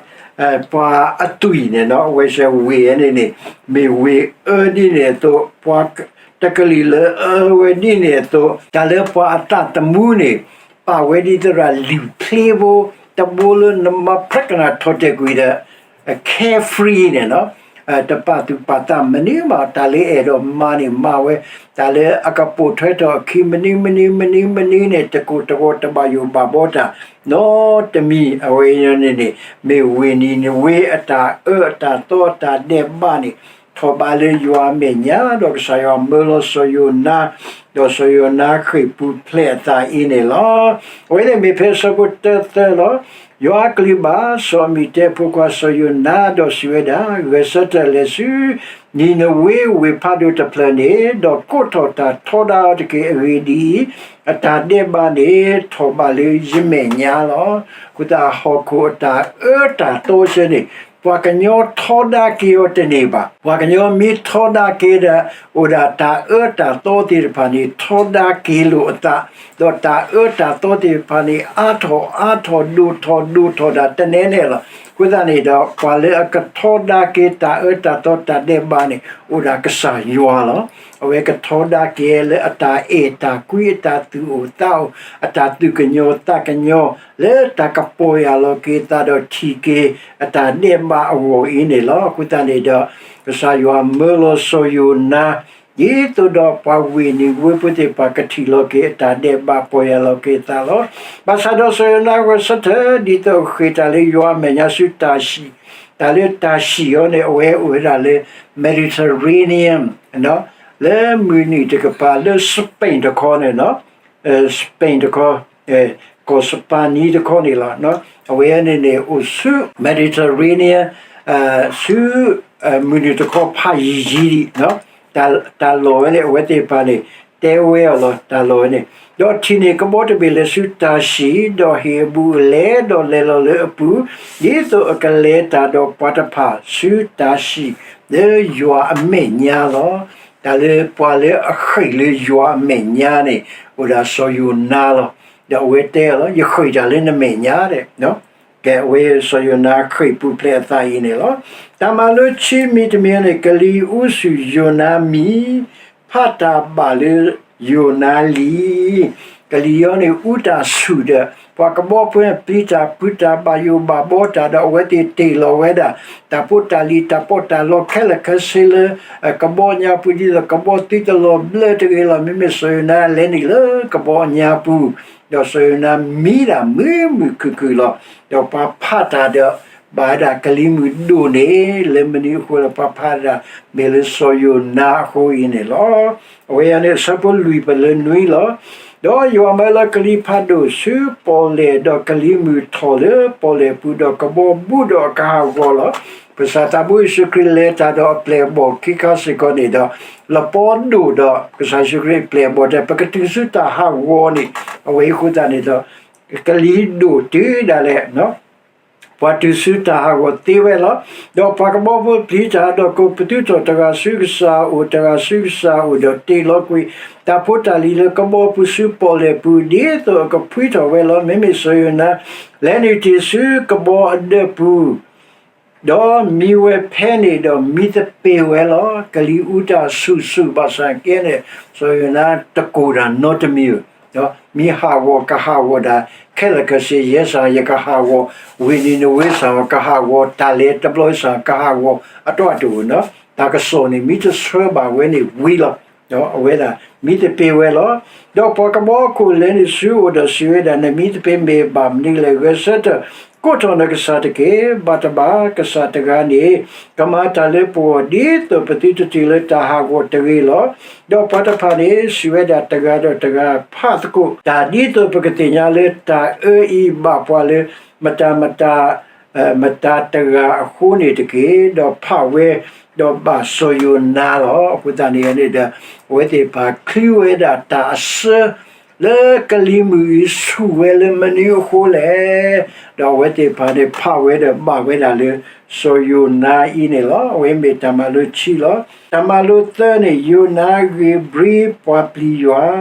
ပှၤအသွံၣ်န့ၣ်လီၤ. အဝဲစဲးဝ့ၢ်န့ၣ်န့ၣ် မ့ၢ်ဝ့ၢ်အၢဒ်န့ၣ်အသိး ပှၤတကလုာ်လၢအအၢဝဲဒ်န့ၣ်အသိး တၢ်လၢပှၤအသးသမူန့ၣ် ပာ်ဝဲဒ်သိးဒီး လုၢ်ချ့ဖိ တဘိလၢနမၤဖျါကနၣ်ထီၣ်တဲာ်ကွံာ်ဒီး carefree န့ၣ်လီၤ. တပာ်သူၣ်ပာ်သးမနုၤမး တၢ်လၢအဲၣ်ဒိးမၤန့ၣ်မၤဝဲ, တၢ်လၢအကပိာ်ထွဲထီၣ်အခံ မနုၤမနုၤမနုၤမနုၤန့ၣ် တကိၢ်တဂီၤတဘၣ်ယိၣ်ဘၣ်ဘီတၢ် နီတမံၤ. အဝဲန့ၣ်န့ၣ် မ့ၢ်ဝ့ၢ်နံၤနဝ့အတၢ်အၢအတၢ်သီအတၢ်ဒဲးဘးန့ၣ် ထီၣ်ဘးလၢယွၤအမဲာ်ညါ ဒီးကစၢ်ယွၤမၢလီၤစီၤယိၤနါ ဒီးစီၤယိၤနါဃ့ၢ်ပူၤဖျဲးအသးအံၤန့ၣ်လီၤ. အဝဲန့ၣ်မ့ၢ်ဖဲအဆၢဖိတၢသၢလီၤ. ယွၤအကလုၢ်ဘၣ်စီၤအမံၤတဲအဖိခွါစီၤယိၤနါ ဒီးစံးဝဲဒၣ်, ဂဲၤဆၢထၢၣ်လဲၤဆူ နံၤနဝ့ဝ့ၢ်ဖးဒိၣ်တဖျၢၣ်န့ၣ်, ဒီးကိးထီၣ်တၢ်ထီဒါအီၤတက့ၢ်. အဂ့ၢ်ဒ်အံၤ, အတၢ်ဒဲးဘးန့ၣ် ထီၣ်ဘးလၢယမဲာ်ညါလီၤ. အဃိသတးဟီၣ်ခိၣ်အတၢ်အၢတၢ်သီဆၢန့ၣ် ပှၤကညီထီဒါက့ၤအီၤတန့ၢ်ဘၣ်. ပှၤကညီမ့ၢ်ထီဒါက့ၤဒီး အိၣ်ဒၣ်တၢ်အၢတၢ်သီသ့ၣ်တဖၣ်န့ၣ် ထီဒါက့ၤလိာ်အသး, ဒီးတၢ်အၢတၢ်သီသ့ၣ်တဖၣ်န့ၣ် အါထီၣ်အါထီၣ် ဒိၣ်ထီၣ်ဒိၣ်ထီၣ်ဒၣ်တနဲနဲလီၤ. အဃိသတးန့ၣ်ဒီး ပှၤလၢအကထီဒါက့ၤတၢ်အၢတၢ်သီတၢ်ဒဲးဘးန့ၣ် အိၣ်ဒၣ်ကစၢ်ယွၤလီၤ. အဝဲကထီဒါက့ၤလၢအတၢ်အဲၣ်တၢ်ကွံ အတၢ်သူၣ်အိၣ်သးအိၣ် အတၢ်သူၣ်ကညီၤသးကညီၤ လၢတၢ်ကပီၢ်ယၢ်လီၤက့ၤသးဒီးထံၣ်က့ၤ အတၢ်ဒဲးဘးအဂီၢ်အံၤန့ၣ်လီၤ. အဃိသတးန့ၣ်ဒီး ကစၢ်ယွၤမၢလီၤစီၤယိၤနါ ဒ်သိးဒီးပှၤဝ့ၢ်နံၤနဝ့ဖိသ့ၣ်တဖၣ် ကထံၣ်လီၤက့ၤအတၢ်ဒဲးဘးပီၢ်ယၢ်လီၤက့ၤသးလီၤ. ဘၣ်ဆၣ်ဒီးစီၤယိၤနါဂဲၤဆၢထၢၣ် ဒ်သိးအဃ့ၢ်တၢ်လၢယွၤအမဲာ်ညါဆူတၢ်ၡံၣ်, တၢ်လၢတၢ်ၡံၣ်အံၤန့ၣ် အဝဲအိၣ်ဝဲဒၣ်လၢ Mediterranean လၢမုၢ်နုာ်တကပၤလၢ Spain တခီန့ၣ် Spain တခီ, ကီၢ်စပၤနံတခီန့ၣ်လီၤ. အဝဲန့ၣ်န့ၣ် အိၣ်ဆူ Mediterranean ဆူ မုၢ်နုာ်တခီဖးယံၤယံၤဒံး, တၢ်လီၢ်ဝဲန့ၣ် အဝဲသ့ၣ်တဖၣ်န့ၣ် တဲဝဲအီၤလီၤ တၢ်လီၢ်ဝဲန့ၣ်. ဒီးထံၣ်န့ၢ်ကဘီတဘ့ၣ်လဲၤဆူတၢ်ၡံၣ်, ဒီးဟ့ၣ်အဘူးအလဲ, ဒီးလဲၤလီၤလၢအပူၤ, ဒ်သိးအကလဲၤတၢ်ဒီးပှၤတဖၣ်ဆူတၢ်ၡံၣ် လၢယွၤအမဲာ်ညါလီၤ. တၢ်လၢပှၤလၢအဃ့ၢ်လၢယွၤအမဲာ်ညါန့ၣ် အိၣ်ဒၣ်စီၤယိၤနါလီၤ. ဒီးအဝဲတဲအီၤလီၤ ယဃ့ၢ်တၢ်လၢနမဲာ်ညါဒဲး ကဲ အဝဲစီၤယိၤနါဃ့ၢ်ပူၤဖျဲးအသးအံၤန့ၣ်လီၤ. တၢ်မၤလိခံမံၤတမံၤန့ၣ် ကလံၤအူဆူၣ်ယိၤနါမံၤ, ဖးတၢ်ဘၣ်လၢယိၤနါလံ. ကလံၤအံၤန့ၣ် အူတၢ်ဆူၣ်ဒီး ပှၤကဘီဖိပျံၤတၢ်ဖုးတၢ်ဘၣ်ယိၣ်ဘၣ်ဘီတၢ်ဒီး အဝဲသ့ၣ်တ့ၢ်လီၤဝဲဒၣ် တၢ်ဖိတၢ်လံၤတၢ်ပီးတၢ်လီခဲလၢာ်ခဲဆ့လၢ ကဘီညါပူၤ ဒ်သိးကဘီသုတလီၤဘျၢတဂ့ၤလီၤ. မ့မ့ၢ်စီၤယိၤနါလဲၤနုာ်လၢကဘီညါပူၤ ဒီးစီၤယိၤနါမံဒၣ်မုာ်မုာ်ခုၣ်ခုၣ်လီၤ. ဒီးပှၤဖးတၢ်ဒီး ဘၣ်ဝဲဒၣ်ကလံၤမုၢ်ဒိၣ်န့ၣ် လၢမနုၤအဃိလၢပှၤဖးတၢ် မ့ၢ်လၢစီၤယိၤနါအဃိအံၤန့ၣ်လီၤ. အဝဲအံၤန့ၣ် အဆၢဖိလွံၢ်ပလၢနွံလီၤ. ဒီးယွၤမၢလၢကလံၤဖးဒိၣ်ဆူပီၣ်လဲၣ်, ဒီးကလံၤမုၢ်ထီၣ်လၢပီၣ်လဲၣ်ပူၤ, ဒီးကဘီဘူးဒီးအကဟးဂီၤလီၤ. ပကစၢ်သးဘိယ့ၣ်ၡူးခရံာ်လဲၤတၢ်ဒီးအပျဲၢ်အဘီၣ်ခံခါစ့ၢ်ကီးန့ၣ်ဒီး လပီဒိၣ်ဒီး ကစၢ်ယ့ၣ်ၡူးခရံာ်အပျဲၢ်အဘီၣ်တဲ ပကတုၤဆူတၢ်ဟးဂီၤန့ၣ်, အဝဲအံၤအဃိသတးန့ၣ်ဒီး ကလံၤဒိၣ်တုၤဒၣ်လဲာ် ပှၤတုၤဆူတၢ်ဟးဂီၤသ့ဝဲလီၤ. ဒီးပှၤကဘီဖိပျံၤတၢ်, ဒီးကိးပသူထီၣ်တဂၤဆူကစၢ်အအိၣ်, တဂၤဆူကစၢ်အအိၣ်, ဒီးတ့ၢ်လီၤကွံာ်တၢ်ဖိတၢ်လံၤလၢကဘီပူၤဆူပီၣ်လဲၣ်ပူၤ, ဒ်သိးအကဖှံထီၣ်ဝဲလီၤ. မ့မ့ၢ်စီၤယိၤနါ လဲၤနုာ်တ့ၢ်ဆူကဘီအဒၢးပူၤ ဒီးမံဝဲဖဲန့ၣ်ဒီး မံသပ့ၤဝဲလီၤ. ကလံၤအူတၢ်ဆူၣ်ဆူၣ်ဘၣ်ဆၣ်ကဲန့ၣ် စီၤယိၤနါတကိၢ်တၢ်နီတမံၤဧိၤ, မံဟးဂီၤကဟးဂီၤဒၣ် ခဲလၢာ်ခဲဆ့ ယဲစ့ၢ်ကီးယကဟးဂီၤ, ဝ့ၢ်နံၤနဝ့စ့ၢ်ကီးကဟးဂီၤ, တၢ်လဲၤတဘျီစ့ၢ်ကီး ကဟးဂီၤအတီၢ်တအိၣ်နီၤ. တၢ်ကစီၣ်န့ၣ် မ့ၢ်တဆှၢဘၣ်ဝဲန့ၣ်ဝံၤလီၤ. ဒီးအဝဲဒၣ်မံသပ့ၤဝဲလီၤ. ဒီးပှၤကဘီခိၣ်လဲၤနုာ်ဆူအအိၣ်ဒီးစံးဝဲဒၣ်, နမံသပ့ၤမ့ၢ်ဘၣ်မနုၤလဲၣ်. ဂဲၤဆၢထၢၣ်ကိးထီၣ်နကစၢ်တက့ၢ်. ဘၣ်တဘၣ်ကစၢ်တဂၤန့ၣ် ကမၤတၢ်လၢပဂီၢ် ဒ်သိးပသုတတုၤလၢတၢ်ဟးဂီၤတဂ့ၤလီၤ. ဒီးပှၤတဖၣ်န့ၣ် စံးဝဲဒၣ်တဂၤဒီးတဂၤ, ဖးသကိးတၢ် ဒ်သိးပကသ့ၣ်ညါလၢတၢ်အၢအံၤဘၣ်ပှၤလၢ မတၤမတၤ မတၤတဂၤအဃိန့ၣ်တက့ၢ်. ဒီးဖးဝဲ, ဒီးဘၣ်စီၤယိၤနါလီၤ. အဃိသတးန့ၣ်န့ၣ်ဒီး အဝဲသ့ၣ်တဖၣ်ချုးဝဲဒၣ်တၢ်အစၢ လၢကလံၤမုၢ်အံၤဆူၣ်ဝဲလၢမနုၤအဃိလဲၣ်. ဒီးအဝဲသ့ၣ်တဖၣ်န့ၣ် ဖးဝဲဒီးဘၣ်ဝဲဒၣ်လၢ စီၤယိၤနါအံၤန့ၣ်လီၤ. အဝဲမ့ၢ်တၢ်မၤလိခံလီၤ. တၢ်မၤလိသၢန့ၣ် ယိၤနါဂ့ၤဘြံပှၤပျံၤယွၤ,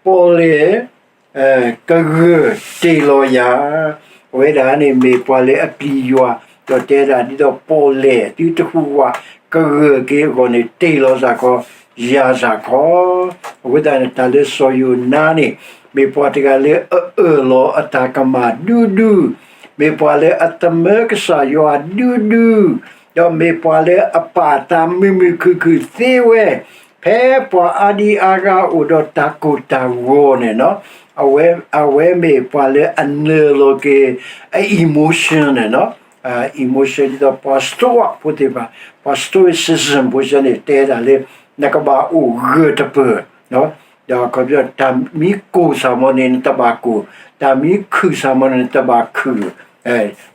ပီၣ်လဲၣ် ကဂၢၢ်တ့ၢ်လီၤယၤ. အဝဲဒၣ်န့ၣ်မ့ၢ်ပှၤလၢအပျံၤယွၤ, ဒီးတဲဒၣ်ဒ်သိးပီၣ်လဲၣ်သုတဟူးဝး ကဂၢၢ်က့ၤအဂီၢ်န့ၣ် တ့ၢ်လီၤစ့ၢ်ကီး ယၤစ့ၢ်ကီး. အဃိသတးန့ၣ် တၢ်လၢစီၤယိၤနါန့ၣ် မ့ၢ်ပှၤတဂၤလၢအအၢၣ်လီၤအတၢ်ကမၣ်ဒူဒူ, မ့ၢ်ပှၤလၢအသမၢကစၢ်ယွၤဒူဒူ, ဒီးမ့ၢ်ပှၤလၢအပာ်အသးမုာ်မုာ်ခုၣ်ခုၣ်သ့ဝဲ ဖဲပှၤအါဒံအါဂၤအိၣ်ဒီးတၢ်ကိၢ်တၢ်ဂီၤန့ၣ်လီၤ. အဝဲမ့ၢ်ပှၤလၢအနၢၤလီၤက့ၤအ emotion န့ၣ်လီၤ. emotion ဒ်သိးပှၤ stoic ဖိသ့ၣ်တဖၣ်, ပှၤ stoicism ဖိစ့ၢ်န့ၣ် တဲဒၣ်လၢ နကဘၣ်အိၣ်ဂၢၢ်တပၢၢ်, ဒီးအခီပညီ တၢ်မ့ၢ်ကိၢ်စ့ၢ်မီၤန့ၣ် နတဘၣ်ကိၢ်, တၢ်မ့ၢ်ခုၣ်စ့ၢ်မီၤန့ၣ် နတဘၣ်ခုၣ်,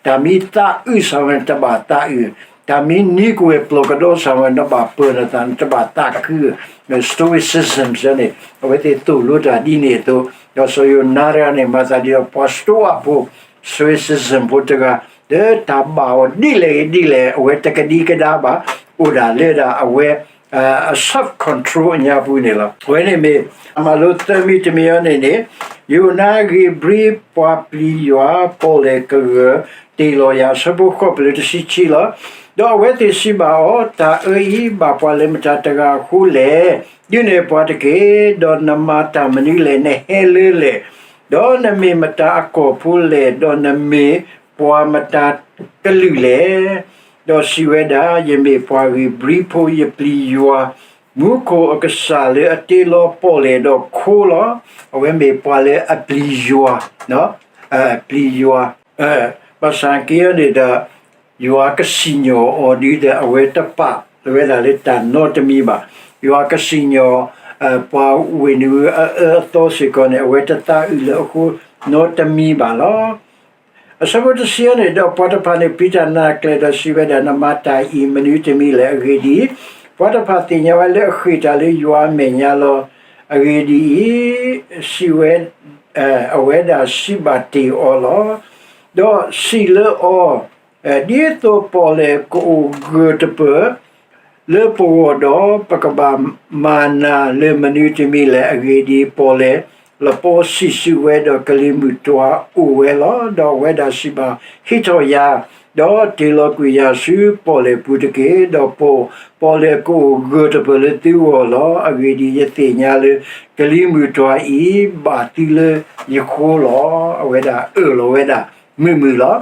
တၢ်မ့ၢ်သးအုးစ့ၢ်မီၤန့ၣ် နတဘၣ်သးအုး, တၢ်မ့ၢ်နံၤကဝဲၢ်ပျီၢ်ကဒီးစ့ၢ်မီၤန့ၣ် နဘၣ်ပၢၤနသး နတဘၣ်သးခု, stoicism စ့ၢ်န့ၣ် အဝဲသ့ၣ်သိၣ်လိတၢ်ဒ်န့ၣ်အသိး, ဒီးစီၤယိၤနါတဂၤန့ၣ် မၤသးဒ်သိးပှၤ stoic ဖိ, stoicism ဖိတဂၤ, ဒီးတၢ်ဘၣ်အီၤဒ်လဲၣ်ဂ့ၤဒ်လဲၣ် အဝဲတကဒံကဒါဘၣ်, အိၣ်ဒၣ်လၢဒၣ်အဝဲ အ self control အညါပူၤန့ၣ်လီၤ. အဝဲန့ၣ်မ့ၢ် တၢ်မၤလိသၢမံၤတမံၤအံၤန့ၣ်န့ၣ်, ယိၤနါဂ့ၤဘြံပှၤပျံၤယွၤ, ပီၣ်လဲၣ်ကဂၢၢ်တ့ၢ်လီၤယၤ, အဆၢဖိဃိးပလၢတဆံခံလီၤ. ဒီးအဝဲသ့ၣ်စံးဘၣ်အီၤ, တၢ်အၢအံၤဘၣ်ပှၤလၢမတၤတဂၤအဃိလဲၣ်. ဒုးနဲၣ်ပှၤတက့ၢ်. ဒီးနမၤတၢ်မနုၤလဲၣ်, နဟဲလၢလဲၣ်, ဒီးနမ့ၢ်မတၤအကီၢ်ဖိလဲၣ်, ဒီးနမ့ၢ်ပှၤမတၤကလုာ်လဲၣ်. ဒီးစံးဝဲဒၣ်, ယမ့ၢ်ပှၤဂ့ၤဘြံဖိ, ယပျံၤယွၤ, မူခိၣ်အကစၢ်လၢအတ့လီၤပီၣ်လဲၣ်ဒီးခိလီၤ. အဝဲမ့ၢ်ပှၤလၢအပျံၤယွၤ, ပျံၤယွၤ, ဘၣ်ဆၣ်က့အံၤန့ၣ်ဒီး ယွၤကစံၣ်ညီၣ်အီၤဒ်ဒီး အဝဲတပာ်ဝဲဒၣ်လၢတၢ်နီတမံၤဘၣ်. ယွၤကစံၣ်ညီၣ် ပှၤဝ့ၢ်နုာ်အအၢအသီစ့ၢ်ကီးန့ၣ် အဝဲတသးအုးလၢအဃိနီတမံၤဘၣ်လီၤ. အဆၢဖိတဆံန့ၣ်ဒီး ပှၤတဖၣ်န့ၣ် ပျံၤတၢ်နၢ်ကျဲၤဒီးစံးဝဲဒၣ်, နမၤတၢ်အံၤမနုၤတမံၤလဲၣ်. အဂ့ၢ်ဒ်အံၤ, ပှၤတဖၣ်သ့ၣ်ညါဝဲလၢအဃ့ၢ်တၢ်လၢယွၤအမဲာ်ညါလီၤ. အဂ့ၢ်ဒ်အံၤ, စံးဝဲ, အဝဲဒၣ်စံးဘၣ်တ့ၢ်အီၤလီၤ. ဒီးစံးလၢအီၤ, ဒ်သိးပီၣ်လဲၣ်ကအိၣ်ဂၢၢ်တပၢၢ် လၢပဂီၢ်ဒီး ပကဘၣ်မၤနၤလၢမနုၤတမံၤလဲၣ်. အဂ့ၢ်ဒ်အံၤ, ပီၣ်လဲၣ်လပီစံးဆူဝဲဒီး ကလံၤမုၢ်တွၤအိၣ်ဝဲလီၤ. ဒီးအဝဲဒၣ်စံးဘၣ်, ဟံးထီၣ်ယၤ, ဒီးတ့ၢ်လီၤကွံာ်ယၤဆူပီၣ်လဲၣ်ပူၤတက့ၢ်. ဒီးပီၣ်လဲၣ်ကအိၣ်ဂၢၢ်တပၢၢ်လၢသုဂီၢ်လီၤ. အဂ့ၢ်ဒ်အံၤ, ယသ့ၣ်ညါလၢ ကလံၤမုၢ်တွၤအံၤ ဘၣ်သုလၢယဃိလီၤ. အဝဲဒၣ်အၢၣ်လီၤဝဲဒၣ်မုာ်မုာ်လီၤ.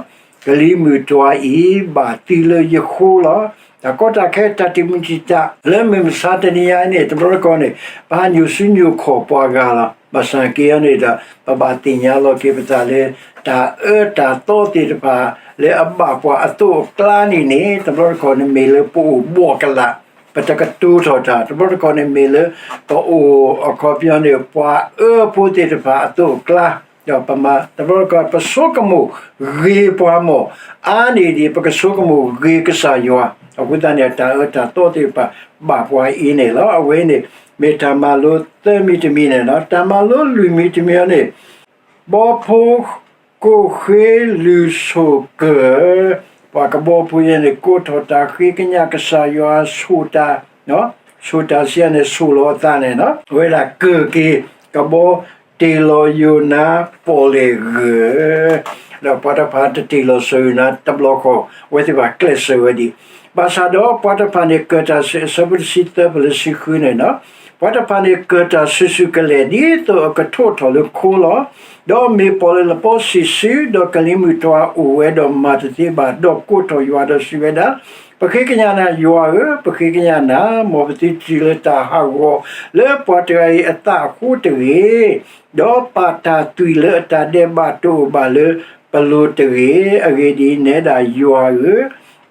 ကလံၤမုၢ်တွၤအံၤ ဘၣ်သုလၢယဃိလီၤ. တၢ်ကီတၢ်ခဲ တၢ်တံာ်မုၢ်တံာ်တာ် လၢမုၢ်မဆါတနံၤအံၤန့ၣ် တဘျီတခီၣ်န့ၣ် ပဟးညိၣ်ဆူညိၣ်ခီၣ်ပှၤဂၤလီၤ. ဘၣ်ဆၣ်က့အံၤန့ၣ်ဒီး ပဘၣ်သ့ၣ်ညါလီၤက့ၤပသးလၢ တၢ်အၢတၢ်သီသ့ၣ်တဖၣ် လၢအဘၣ်ပှၤအသိးအကျါန့ၣ်န့ၣ် တဘျီတခီၣ်န့ၣ်မ့ၢ်လၢပအိၣ်ဘှီၣ်ကလာ် ပတကတိၤထီၣ်တၢ်, တဘျီတခီၣ်န့ၣ်မ့ၢ်လၢ ပအိၣ်အခီပညီန့ၣ် ပှၤအၢဖိသ့ၣ်တဖၣ်အသိးအကျါ, ဒီးပမၤ တဘျီတခီၣ် ပဆိကမိၣ်ဂ့ၤပှၤမီၢ်, အါန့ၢ်ဒံး ပကဆိကမိၣ်ဂ့ၤကစၢ်ယွၤ. အဃိသတးန့ၣ် တၢ်အၢတၢ်သီသ့ၣ်တဖၣ် ဘၣ်ပှၤအံၤန့ၣ်လီၤ. အဝဲန့ၣ် မ့ၢ်တၢ်မၤလိသၢမံၤတမံၤန့ၣ်လီၤ. တၢ်မၤလိလွံၢ်မံၤတမံၤအံၤန့ၣ် ဘီဖိကိၣ်ဃ့လုၢ်ဆိၣ်ကၢၢ်, ပှၤကဘီဖိယဲန့ၣ် ကိးထီၣ်တၢ်ဃ့ကညးကစၢ်ယွၤဆိၣ်တၢ်, ဆိၣ်တၢ်စံးန့ၣ် ဆိၣ်လီၤအသးန့ၣ်လီၤ. အဝဲဒၣ်ကၢၢ်က့ၤကဘီ တ့ၢ်လီၤယိၤနါပီၣ်လဲၣ်ဂၢၢ်, ဒီးပှၤတဖၣ်တတ့ၢ်လီၤစီၤယိၤနါတဘျီဃီ အဝဲသ့ၣ်တဖၣ်ကျဲးစၢးဝဲဒံး. ဘၣ်ဆၣ်ဒီးပှၤတဖၣ်န့ၣ် ကၢၢ်တၢ်ဆူ အဆၢဖိတဆံသၢ ပလၢဆံဃုန့ၣ်လီၤ. ပှၤတဖၣ်န့ၣ် ကၢၢ်တၢ်ဆူၣ်ဆူၣ်ကလဲာ် ဒ်သိးအကထိးထီၣ်လၢခိလီၤ. ဒီးမ့ၢ်ပီၣ်လဲၣ်လပီစံးဆူ, ဒီးကလံၤမုၢ်တွၤအိၣ်ဝဲဒီးမၤတသ့ဘၣ်, ဒီးကိးထီၣ်ယွၤဒီးစံးဝဲဒၣ်, ပဃ့ကညးနၤယွၤဧၢ, ပဃ့ကညးနၤ, မ်ပသုတတုၤလၢတၢ်ဟးဂီၤလၢပှၤတဂၤအံၤအသးအဃိတဂ့ၤ, ဒီးပာ်တၢ်သွံၣ်လၢအတၢ်ဒဲးဘးတအိၣ်ဘၣ်လၢပလိၤတဂ့ၤ. အဂ့ၢ်ဒ်အံၤ, နဲဒၣ်ယွၤဧၢ,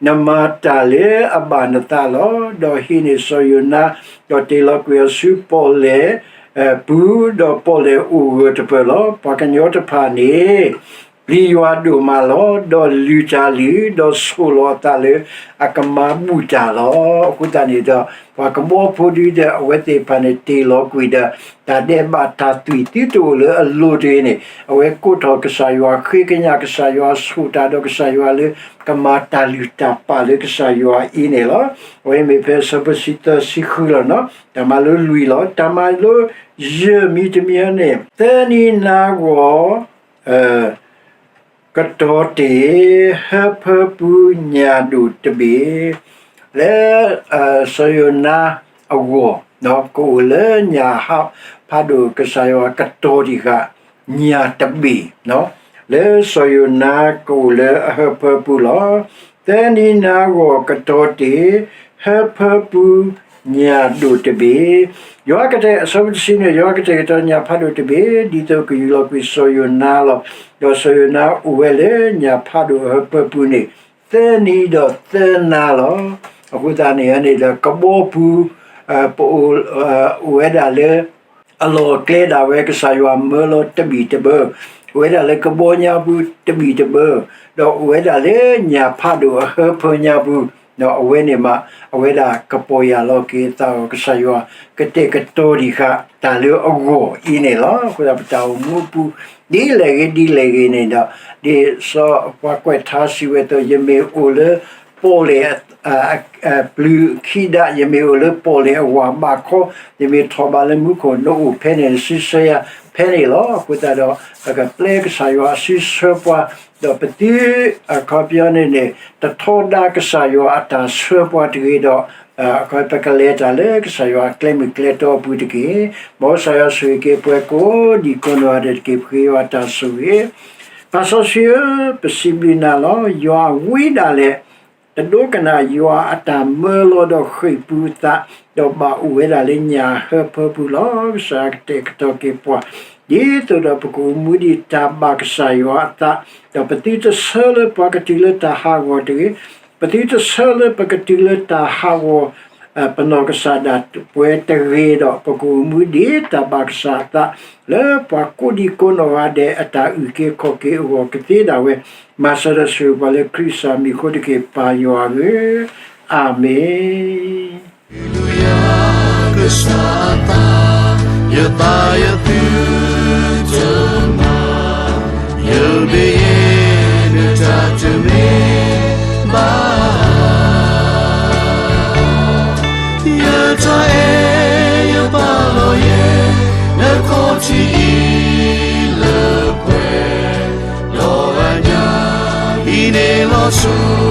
နမၤတၢ်လၢအဘၣ်နသးလီၤ. ဒီးဟံးန့ၢ်စီၤယိၤနါ, ဒီးတ့ၢ်လီၤကွံာ်အီၤဆူပီၣ်လဲၣ်ပူၤ, ဒီးပီၣ်လဲၣ်အိၣ်ဂၢၢ်တပၢၢ်လီၤ. ပှၤကညီတဖၣ်န့ၣ် ပျံၤယွၤဒိၣ်မးလီၤ. ဒီးလုၢ်တၢ်လုၢ်, ဒီးဆိၣ်လီၤအသးလၢအကမၤဘူၣ်တၢ်လီၤ. အဃိသတးန့ၣ်ဒီး ပှၤကဘီဖိဒုဒီး အဝဲသ့ၣ်တဖၣ်န့ၣ် တ့ၢ်လီၤကွံာ်ဒီး တၢ်ဒဲးဘးတၢ်သွံၣ်သုတအိၣ်လၢအလိၤတဂ့ၤန့ၣ် အဝဲကိးထီၣ်ကစၢ်ယွၤ, ဃ့ကညးကစၢ်ယွၤ, ဆိၣ်တၢ်ဒီးကစၢ်ယွၤလၢ ကမၤတၢ်လုၢ်တၢ်ပာ်လၢကစၢ်ယွၤအံၤန့ၣ်လီၤ. အဝဲမ့ၢ်ဖဲအဆၢဖိတဆံသၢဆံဃုလီၤနီၤ. တၢ်မၤလိလွံၢ်လီၤ. တၢ်မၤလိယဲၢ်မံၤတမံၤန့ၣ် သၢနံၤနါဂီၢ် ကတီၤတ့ၢ် ဟၢဖၢပူညၣ်ဒိၣ်တဘ့ၣ်, လၢ စီၤယိၤနါအဂီၢ် ကအိၣ်လၢညၣ်ဖးဒိၣ်ကစၢ်ယွၤကတီၤတံၢ်ဃာ် ညၣ်တဘ့ၣ်, လၢစီၤယိၤနါကအိၣ်လၢအဟၢဖၢပူလီၤ. သၢနံၤနါဂီၢ်ကတီၤတ့ၢ် ဟၢဖၢပူညၣ်ဒိၣ်တဘ့ၣ်, ယွၤကတဲ အဆၢဖိတဆံန့ၣ် ယွၤကတဲာ်ကတီၤညၣ်ဖးဒိၣ်တဘ့ၣ် ဒ်သိးကယူၢ်လီၤကွံာ်စီၤယိၤနါလီၤ. ဒီးစီၤယိၤနါအိၣ်ဝဲလၢညၣ်ဖးဒိၣ်အဟၢဖၢပူန့ၣ် သၢနံၤဒီးသၢနါလီၤ. အဃိသတးန့ၣ်န့ၣ်ဒီး ကဘီပူၤ ပ အိၣ်ဝဲဒၣ်လၢ အလီၢ်အကျဲဒၣ်ဝဲ ကစၢ်ယွၤမၢလီၤတဘံၣ်တဘၢ, အိၣ်ဝဲဒၣ်လၢကဘီညါပူၤတဘံၣ်တဘၢ, ဒီးအိၣ်ဝဲဒၣ်လၢညၣ်ဖးဒိၣ်အဟၢဖၢညါပူၤ, ဒီးအဝဲန့ၣ်မး အဝဲဒၣ်ကပီၢ်ယၢ်လီၤက့ၤအသးအီၤ ကစၢ်ယွၤကတဲာ်ကတီၤတံၢ်ဃာ်တၢ်လၢအဂီၢ်အံၤန့ၣ်လီၤ. အဃိသတးပတၢ်အိၣ်မူအပူၤ ဒ်လဲၣ်ဂ့ၤဒ်လဲၣ်ဂ့ၤန့ၣ်ဒီး ဒ်စီၤပှၤကွဲးထါစံးဝဲအသိး ယမ့ၢ်အိၣ်လၢ ပီၣ်လဲၣ် ပျုၤခံဒး, ယမ့ၢ်အိၣ်လၢပီၣ်လဲၣ်အဝၤဘးခီ, ယမ့ၢ်ထီၣ်ဘးလၢမူခိၣ် နအိၣ်ဖဲန့ၣ် နစံးဆၢယၤဖဲန့ၣ်လီၤ. အဃိသတးဒီး ပကပျဲကစၢ်ယွၤအစုဆၢပှၤ, ဒီးပသု အခီပညီန့ၣ်န့ၣ် တထီဒါကစၢ်ယွၤအတၢ်ဆှၢပှၤတဂ့ၤဒီး ပကလဲၤတၢ်လၢကစၢ်ယွၤအကျဲမုၢ်ကျဲတီအပူၤတက့ၢ်. မ်ကစၢ်ယွၤဆိၣ်ဂ့ၤက့ၤပှၤကိးဒံးကိးနီၢ်ဂၤဒဲးတက့ၢ်. ပဃ့ယွၤတၢ်ဆိၣ်ဂ့ၤ ပၢ်စီဆှံဧၢ, ပစံးဘျုးနၤလီၤ. ယွၤဝံဒၣ်လဲာ် တဒိကနၣ်ယွၤအတၢ်မၢလီၤဒီးဃ့ၢ်ပူၤအသး, ဒီးဘၣ်အိၣ်ဝဲဒၣ်လၢညၣ်ဟၢဖၢပူၤလီၤ. ကစၢ်ယွၤကတဲာ်ကတီၤက့ၤပှၤ, ဒ်သိးဒီးပကအိၣ်မူဒ်တၢ်ဘၣ်ကစၢ်ယွၤအသး, ဒီးပသုတဆၢလၢပှၤကတုၤလၢတၢ်ဟးဂီၤတဂ့ၤ, ပသုတဆၢလၢပကတုၤလၢတၢ်ဟးဂီၤ ပနီၢ်ကစၢ်ဒၣ်ပှဲၤတဂ့ၤဒီး ပကအိၣ်မူဒ်တၢ်ဘၣ်ကစၢ်အသး လၢပှၤကိးဒံးကိးနီၢ်ဂၤဒဲးအတၢ်အုၣ်က့ၤခီၣ်က့ၤအဂီၢ်ကသ့ဒၣ်ဝဲ, မၤစၢၤဒီးဆိၣ်ဂ့ၤပှၤလၢခရံာ်ကစၢ်မံၤအဃိတက့ၢ်. ပၢ်ယွၤဧၢ, အၤမ့ၣ်. ကစၢ်သး, ယသးယသုတမၤ, ယမ့ၢ်ယဲနတၢ်တမ့ၢ်ဘၣ်, ယတၢ်အဲၣ်ယပာ်လီၤယဲ, နခီၣ်ထံးအံၤလၢပှဲၤ, ဒီးအညၣ်အံၤန့ၣ်လီၤဆူ